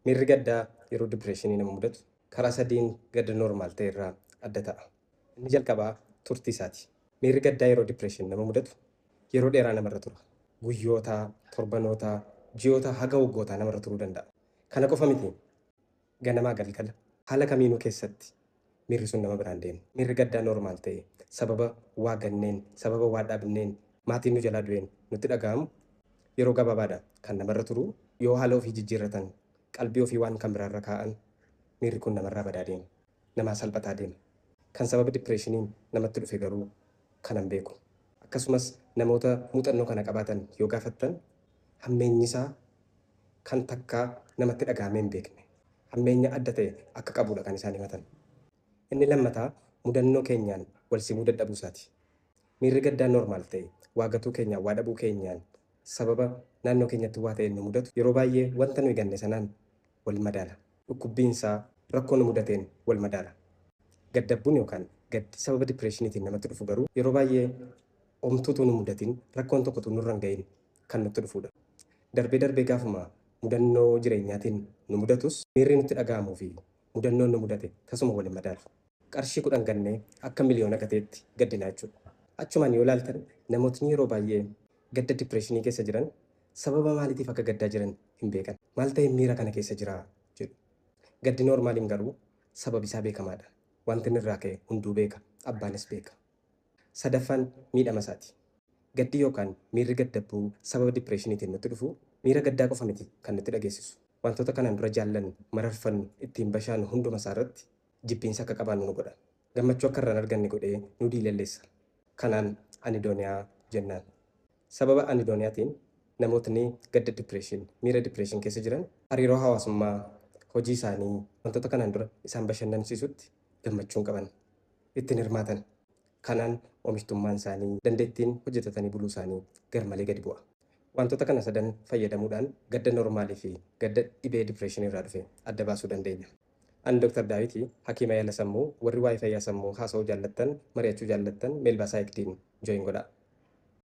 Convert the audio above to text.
Miirri gaddaa yeroo dipireeshinii nama mudatu karaa sadiin gadda normal ta'e irraa adda ta'a. Inni jalqabaa turtii isaati. Miirri gaddaa yeroo dipireeshinii nama mudatu yeroo dheeraa namarra tura. Guyyoota, torbanoota, ji'oota haga waggootaa namarra turuu danda'a. Kana qofa miti, ganamaa galgala haala kamiinuu keessatti miirri sun nama biraan deema. Miirri gaddaa normal ta'e sababa waa ganneen, sababa waa dhabneen, maatiin nu jalaa du'een nutti dhaga'amu yeroo gabaabaadha kan namarra turu. Yoo haala ofii jijjiirratan, qalbii ofii waan kan biraarra kaa'an, miirri kun namarraa badaa deema. Namaa salphataa deema. Kan sababa dipireeshiniin namatti dhufe garuu kanan beeku. Akkasumas namoota muuxannoo kana qabaatan yoo gaafattan, hammeenyisaa kan takkaa namatti dhaga'amee hin beekne, hammeenya adda ta'e akka qabudha kan isaan himatan. Inni lammataa mudannoo keenyaan wal simuu dadhabuu isaati. Miirri gaddaa normal ta'e waa gatuu keenyaan, waa dhabuu keenyaan, sababa naannoo keenyatti waa ta'een nu mudatu yeroo baay'ee wanta nuyi ganne sanaan wal madaala. Dhukkubbiin isaa rakkoo nu mudateen wal madaala. Gaddabbuun yookaan gaddi sababa dipireeshiniitiin namatti dhufu garuu yeroo baay'ee omtuutu nu mudatin, rakkoon tokkotu nurra hin gahin kan nutti dhufudha. Darbee darbee gaafuma mudannoo jireenyaatiin nu mudatus miirri nutti dhaga'amuu fi mudannoon nu mudate tasuma wal hin madaalu. Qarshii 10 gannee akka miliyoona gateetti gaddina jechuudha. Achumaan yoo ilaaltan, namootni yeroo baay'ee gadda dipireeshinii keessa jiran sababa maaliitiif akka gaddaa jiran hin beekan. Maal ta'een miira kana keessa jiraa jedhu. Gaddi noormaaliin garuu sababi isaa beekamaadha. Wanti inni irraa ka'e hunduu beeka, abbaanis beeka. Sadaffaan miidhama isaati. Gaddi yookaan miirri gaddabbuu sababa dipireeshiniitiin nutti dhufu miira gaddaa qofa miti kan nutti dhageessisu. Wantoota kanaan dura jaallannu, mararfannu, ittiin bashaannu hunduma isaa irratti jibbiinsa akka qabaannu nu godha. Gammachuu akka irraa hin arganne godhee nu diilalleessa. Kanaan anidooniyaa jennaan. Sababa anidooniyaatiin namootni gadda depression, miira depression keessa jiran hariiroo hawaasummaa, hojii isaanii, wantoota kanaan dura isaan bashannansiisutti gammachuu hin qaban. Itti hin hirmaatan. Kanaan oomishtummaan isaanii, dandeettiin hojjetatanii buluu isaanii garmalee gadi bu'a. Wantoota kana sadan fayyadamuudhaan gadda normaalii fi gadda dhibee depression irraa dhufe adda baasuu dandeenya. Ani Dr. Daawiti, hakiima yaala sammuu. Warri waa'ee fayyaa sammuu haasa'uu jaallattan, mari'achuu jaallattan, Meelbaa Saayikdiin join godhaa.